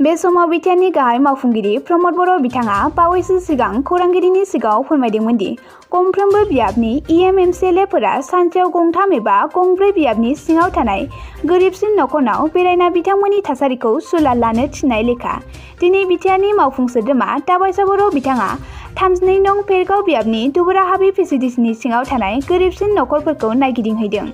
बे समाव बिटिआरनि गाहाय मावफुंगिरि प्रमद बर' बिथाङा बावैसो सिगां खौरांगिरिनि सिगाङाव फोरमायदोंमोन दि गंफ्रोमबो बियाबनि एमएलएफोरा सानसेयाव गंथाम एबा गंब्रै बियाबनि सिङाव थानाय गोरिबसिन नखरनाव बेरायना बिथांमोननि थासारिखौ सुलाद लानो थिननाय लेखा दिनै बिटिआरनि मावफुं सोद्रोमा दाबाइसा बर' बिथाङा 32 नं फेरगाव बियाबनि दुबुराहाबि पिसिडिसिनि सिङाव थानाय गोरिबसिन नखरफोरखौ नायगिदिंहैदों।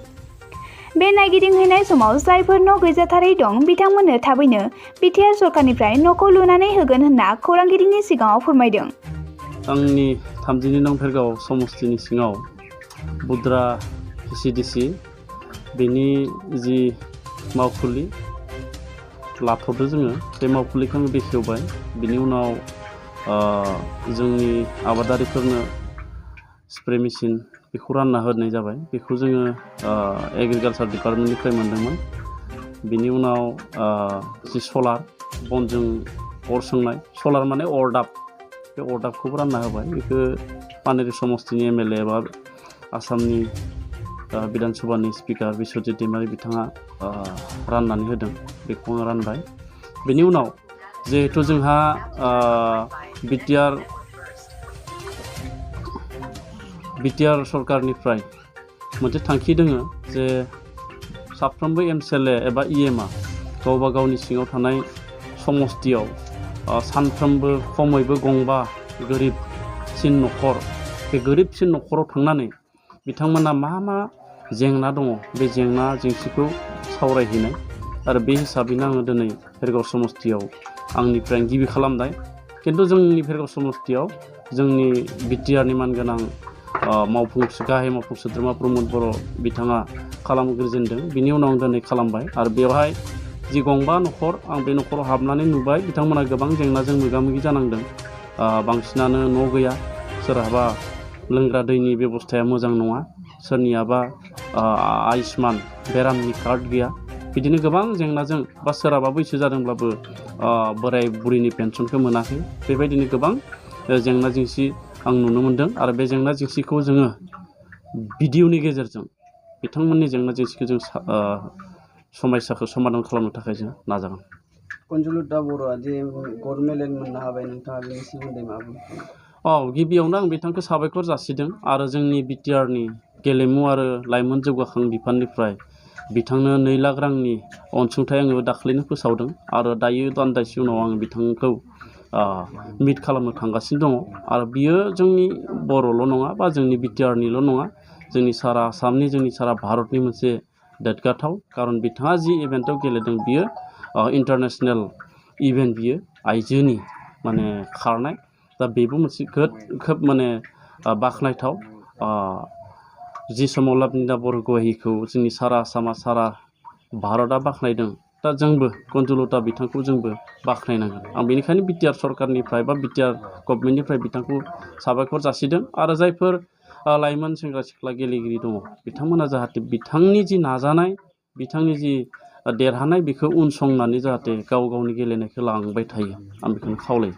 बे नायगिदिंहैनाय समाव जायफोर न' गैजाथारै दं बिथांमोननो थाबैनो बिटिआर सरकारनिफ्राय न'खौ लुनानै होगोन होनना खौरांगिरिनि सिगाङाव फोरमायदों। आंनि 32 नं फेरगाव समस्तिनि सिङाव बुद्रा पिसिडिसि बेनि जि मावखुलि लाथ'दो जोङो बे मावखुलिखौ आं बेखेवबाय। बिनि उनाव जोंनि आबादारिफोरनो स्प्रे मेचिन बेखौ रानना होनाय जाबाय। बेखौ जोङो एग्रिकालचार डिपार्टमेन्टनिफ्राय मोनदोंमोन। बिनि उनाव जि सलार बनजों अर सोंनाय सलार माने अरदाब बे अरदाबखौबो रानना होबाय। बेखौ पानेरि समस्तिनि एमएलए एबा आसामनि बिधान सभानि स्पिकार बिस्वजित दैमारि बिथाङा राननानै होदों। बेखौ आं रानबाय। बेनि उनाव जिहेथु जोंहा बिटिआर सरकारनिफ्राय मोनसे थांखि दोङो जे साफ्रोमबो एमसिएलए एबा इएमआ गावबा गावनि सिङाव थानाय समस्तियाव सानफ्रोमबो खमैबो गंबा गोरिबसिन नखर बे गोरिबसिन नखराव थांनानै बिथांमोना मा जेंना दङ बे जेंना जेंसिखौ सावरायहैनाय आरो बे हिसाबैनो आङो दिनै फेरगाव समस्तियाव आंनिफ्राय गिबि खालामनाय। खिन्थु जोंनि फेरगाव समस्तियाव जोंनि बिटिआरनि मानगोनां गाहाय मावफुं सोद्रोमा प्रमद बर' बिथाङा खालामग्रोजेनदों। बिनि उनाव आं दिनै खालामबाय आरो बेवहाय जि गंबा नखर आं बे नखराव हाबनानै नुबाय बिथांमोना गोबां जेंनाजों मोगा मोगि जानांदों। बांसिनानो न' गैया, सोरहाबा लोंग्रा दैनि बेबस्थाया मोजां नङा, सोरनियाबा आयुष्मान बेरामनि कार्ड गैया। बिदिनो गोबां जेंनाजों बा सोरहाबा बैसो जादोंब्लाबो बोराय बुरैनि पेन्सनखौ मोनाखै। बेबायदिनो गोबां जेंना जेंसि आं नुनो मोनदों आरो बे जेंना जेंसिखौ जोङो भिडिअनि गेजेरजों बिथांमोननि जेंना जेंसिखौ जों समस्याखौ समाधान खालामनो थाखाय जों नाजागोन। कनजुलता बर'आ जे गल्ड मेडेल मोननो हाबाय, नोंथाङा बेनि सोमोन्दै मा बुंगोन? गिबियावनो आं बिथांखौ साबायखर जासिदों आरो जोंनि बिटिआरनि गेलेमु आरो लाइमोन जौगाखां बिफाननिफ्राय बिथांनो 2 लाख रांनि अनसुंथाइ आङो दाख्लैनो फोसावदों आरो दायो दान्दासे उनाव आं बिथांखौ मिट खालामनो थांगासिनो दङ आरो बियो जोंनि बर'ल' नङा बा जोंनि बिटिआरनिल' नङा, जोंनि सारा आसामनि जोंनि सारा भारतनि मोनसे देरगाथाव। खारन बिथाङा जि इभेन्टआव गेलेदों बियो इन्टारनेसनेल इभेन्ट, बियो आइजोनि माने खारनाय। दा बेबो मोनसे खोब माने बाख्नायथाव। जि समाव लाभलिना बरग'हाइखौ जोंनि सारा आसामा सारा भारतआ बाख्नायदों, दा जोंबो कनजुलता बिथांखौ जोंबो बाख्नायनांगोन। आं बेनिखायनो बिटिआर सरकारनिफ्राय बा बिटिआर गभर्नमेन्टनिफ्राय बिथांखौ साबायखर जासिदों आरो जायफोर लाइमोन सेंग्रा सिख्ला गेलेगिरि दङ बिथांमोना जाहाथे बिथांनि जि नाजानाय बिथांनि जि देरहानाय बेखौ उनसंनानै जाहाथे गाव गावनि गेलेनायखौ लांबाय थायो, आं बेखौनो खावलायो।